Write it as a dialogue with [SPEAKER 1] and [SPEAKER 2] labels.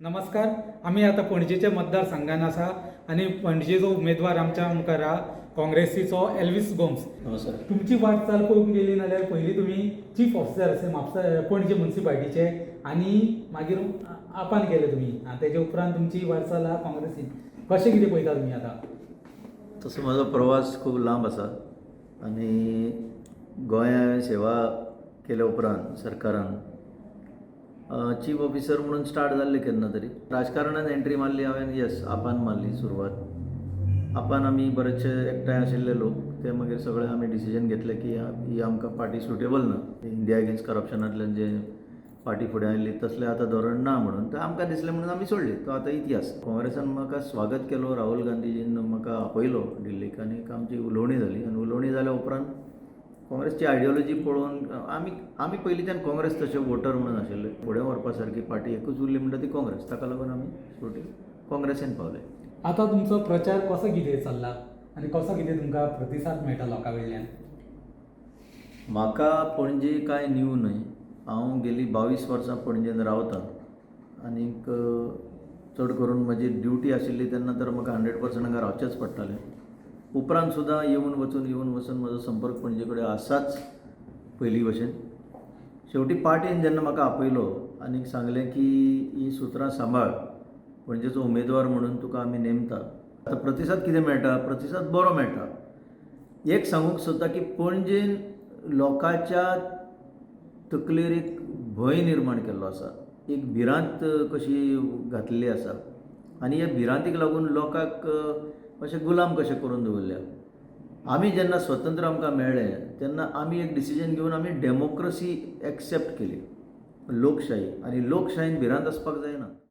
[SPEAKER 1] नमस्कार, आमी आतां पणजेच्या मतदारसंघान आसा आनी पणजेचो उमेदवार आमच्या मुखार आहा, काँग्रेसीचो एल्वीस गोम्स.
[SPEAKER 2] नमस्कार.
[SPEAKER 1] तुमची वाटचाल पळोवंक गेली नाल्यार पयलीं तुमी चीफ ऑफिसर आसले म्हापसा पणजे मुन्सिपाल्टीचे आनी मागीर आपान गेले तुमी आनी तेजे उपरांत तुमची वाटचाल आहा काँग्रेसीन. कशें कितें पळयता तुमी आतां?
[SPEAKER 2] तसो म्हजो प्रवास खूब लांब आसा आनी गोंया हांवें सेवा केल्या उपरांत सरकारान चीफ ऑफिसर म्हणून स्टार्ट जाल्लें. केन्ना तरी राजकारणान एंट्री मारली हांवें. येस, आपान मारली सुरवात. आपान आमी बरेचशे एकठांय आशिल्ले लोक, ते मागीर सगळे आमी डिसिजन घेतलें की ही आमकां पार्टी सुटेबल ना. इंडिया अगेन्स्ट करप्शनांतल्यान जे पार्टी फुडें आयली तसलें आतां धोरण ना म्हणून तें आमकां दिसलें, म्हणून आमी सोडली. तो आतां इतिहास. काँग्रेसान म्हाका स्वागत केलो. राहुल गांधीजीन म्हाका आपयलो दिल्लीक आनी आमची उलोवणी जाली आनी उलोवणी जाल्या उपरांत काँग्रेसची आयडियोलॉजी पळोवन आमी पयलींच्यान काँग्रेस तशे वोटर म्हणून आशिल्ले. फुडें व्हरपा सारकी पार्टी एकूच उरली म्हणटा ती काँग्रेस. ताका लागून आमी शेवटी काँग्रेसीन पावले.
[SPEAKER 1] आतां तुमचो प्रचार कसो कितें चल्ला आनी कसो कितें तुमकां प्रतिसाद मेळटा लोकां कडल्यान?
[SPEAKER 2] म्हाका पणजे कांय न्यू न्हय. हांव गेलीं 22 वर्सां पणजेन रावतां आनीक चड करून म्हजी ड्युटी आशिल्ली तेन्ना तर म्हाका 100% हांगा रावचेंच पडटालें. उपरांत सुद्दां येवन वचून येवन वचून म्हजो संपर्क पणजे कडेन आसाच पयलीं भशेन. शेवटी पार्टीन जेन्ना म्हाका आपयलो आनीक सांगलें की ही सुत्रां सांबाळ, पणजेचो उमेदवार म्हणून तुका आमी नेमता. आतां प्रतिसाद कितें मेळटा? प्रतिसाद बरो मेळटा. एक सांगूंक सोदता की पणजेन लोकांच्या तकलेर एक भंय निर्माण केल्लो आसा, एक भिरांत कशी घातलेली आसा आनी ह्या भिरांतीक लागून लोकांक अशे गुलाम कशे करून दवरल्या. आमी जेन्ना स्वतंत्र आमकां मेळ्ळें तेन्ना आमी एक डिसिजन घेवन आमी डेमोक्रसी एक्सेप्ट केली, लोकशाही. आनी लोकशायेन भिरांत आसपाक जायना.